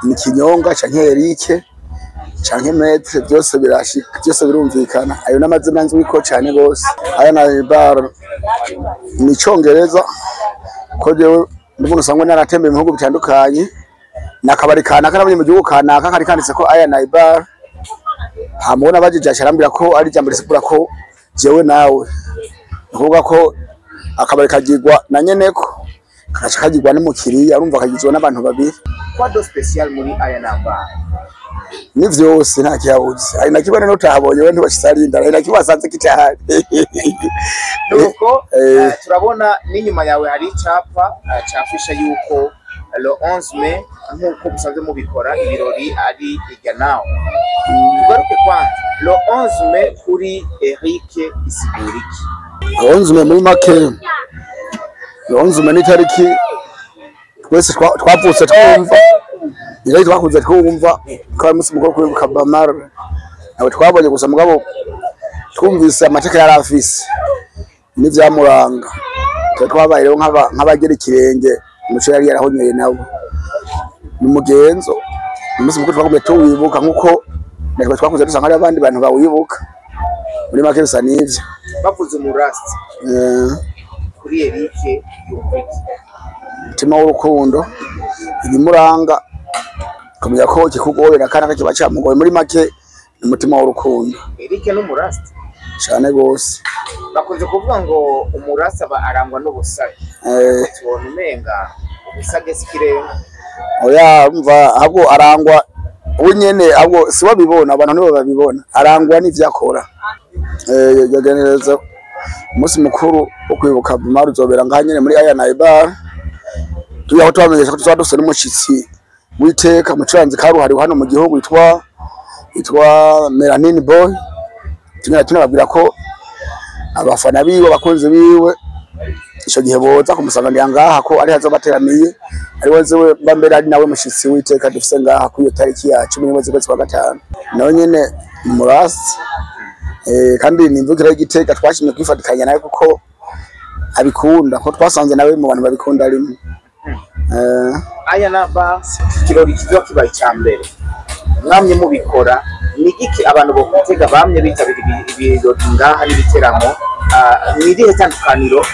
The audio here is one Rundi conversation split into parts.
Ni Kinyonga canke Eric canke Maître, byose birashika, byose birumvikana. Ayo n'amazina nzwiko cane gose. Aya na bar ni icongereza, ko jewe ndi umuntu usanga naratembeye mu bihugu bitandukanye, nakabari kanaka nabonye mu gihugu kanaka kari kanditse ko aya na bar. Hamubona abajije arambwira ko ari ijambo risigura ko jewe nawe, ni ukuvuga ko akabari kagirwa na nyeneko, kagaca kagirwa n'umukiriya, urumva kagizwe n'abantu babiri. Quoi de spécial muri aya namba? Ni vyose, nta kihabuze. Hari na kimwe rero utahabonye we, ntiwashitse, hari na kimwe wasanze kitahari. Nuko turabona n'inyuma yawe hari icapa cafisha yuko le 11 mai, nk'uko musanzwe mubikora, ibirori ari irya nawe. Tugaruke kwanza, le 11 mai kuri Eric isigura iki? 11 mai, muri make, 11 mai ni itariki twese twavutse twumva, itariki twakuze twumva ko ari umunsi mukuru wo kwibuka Bob Marley. Ntabwo twabonye gusa, mugabo twumvise amateka yari afise n'ivyamuranga. Twari twabaye rero nk'abagera ikirenge umuco yari yarahonyeye nabo. Ni umugenzo, umunsi mukuru twagumye tuwibuka nk'uko natwe twakuze dusanga hariho abandi bantu bawibuka. Muri make bisa n'ivyo. Bavuze umurasta, kuri Eric yumva iki? Umutima w'urukundo, ibimuranga, kumenya ko kikugoye na kanaka kiba camugoye. Muri make ni umutima w'urukundo. Eric n'umurasta? Cane gose. Bakunze kuvuga ngo umurasta aba arangwa n'ubusage. Tubona umenga ubusage si ikirenga. Oya, umva, ahubwo arangwa we nyene, ahubwo si babibona, abantu nibo babibona. Arangwa n'ivyo akora. Yagenereza umunsi mukuru wo kwibuka Bob Marley uzobera ngaha nyene muri aya bar. Tuyaho tubamenyesha ko tuzaba dufise n'umushitsi w'iteka, umucuranzi karuhariwe hano mu gihugu yitwa Melanin Boy. Tugenda tunababwira ko abafana biwe, abakunzi biwe, ico gihe boza kumusanganira ngaha, ko ari hazobateramiye, ari we mba mbere ari nawe mushitsi w'iteka dufise ngaha kuri iyo tariki ya 11 z'ukwezi kwa gatanu. Nawe nyene ni umurasi, kandi ni imvukira y'Igitega. Twashimye kwifatikanya nawe kuko abikunda, ko twasanze nawe mu bantu babikunda rimwe. Aya naba ikirori kizoba kibaye icya mbere mwamye mubikora. Ni igiki abantu bokwitega bamye bitabira ibirori ngaha n'ibiteramo? Ni irihe tandukaniro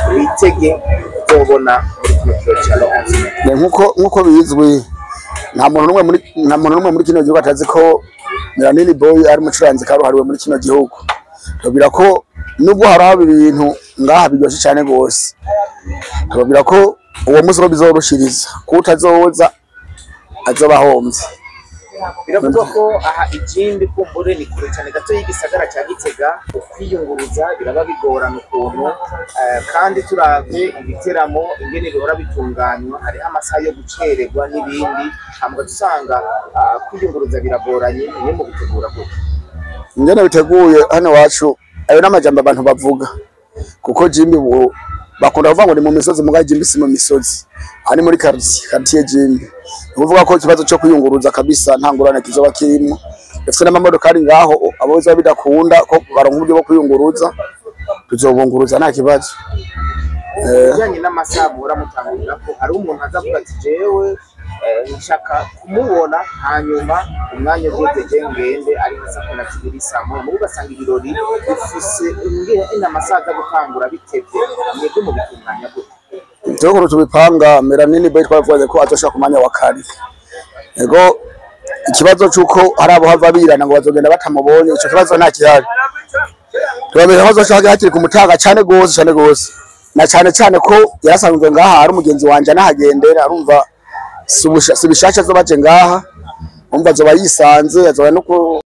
bitege kuzobona muri kino kirori cya le 11 mai? Nkuko bizwi, nta muntu n'umwe muri kino gihugu atazi ko Melanin Boy ari umucuranzi karuhariwe muri kino gihugu. Tubabwira ko nubwo hari ibintu ngaha biryoshe cyane gose, tubabwira ko uwo munsi ko bizorushiriza, ko utazoza azoba ahomvye. Biravugwa ko aha ikindi kumbure ni kure cyane gato y'igisagara cya Gitega, ukwiyunguruza biraba bigorana ukuntu, kandi turavye ibiteramo ingene bihora bitunganywa, hariho amasaha yo gucererwa n'ibindi, hama ugaca usanga kwiyunguruza biragoranye. Niwe mu bitegura gute? Ingene biteguye hano iwacu, ayo n'amajambo abantu bavuga, kuko Jimbi ubu bakunda kuvuga ngo ni mu misozi, mugabo Jimbi si mu misozi, aha ni muri quartier Jimbi. Ni ukuvuga ko ikibazo cyo kwiyunguruza kabisa nta ngorane kizoba kirimwo. Dufise n'amamodokari ngaho, abo bizoba bidakunda ko baronka uburyo bwo kwiyunguruza, tuzobunguruza nta kibazo. Ibijyanye n'amasaha muhora mutangurira ko hari umuntu aza avuga ati: "Jewe nshaka kumubona hanyuma umwanya ugeze je ngende ari nka saa 12, saa 1." Mugo ugasanga ibirori bifise ingene amasaha aza gutangura bitevye. Mwebwe mubitunganya gute? Tuko tubipanga, Melanin Boy twavuze ko azoshaka ku mwanya wa kare. Ego, ikibazo c'uko hari abo hava birana ngo bazogenda batamubonye, ico kibazo nta kihari. Tubamenyesha ko azoshaka hakiri ku mutaga cane gose, cane gose, na cane cane ko yarasanzwe ngaha, ari umugenzi wanje anahagendera. Arumva si bishasha azoba aje ngaha, umva azoba yisanze, azoba no ku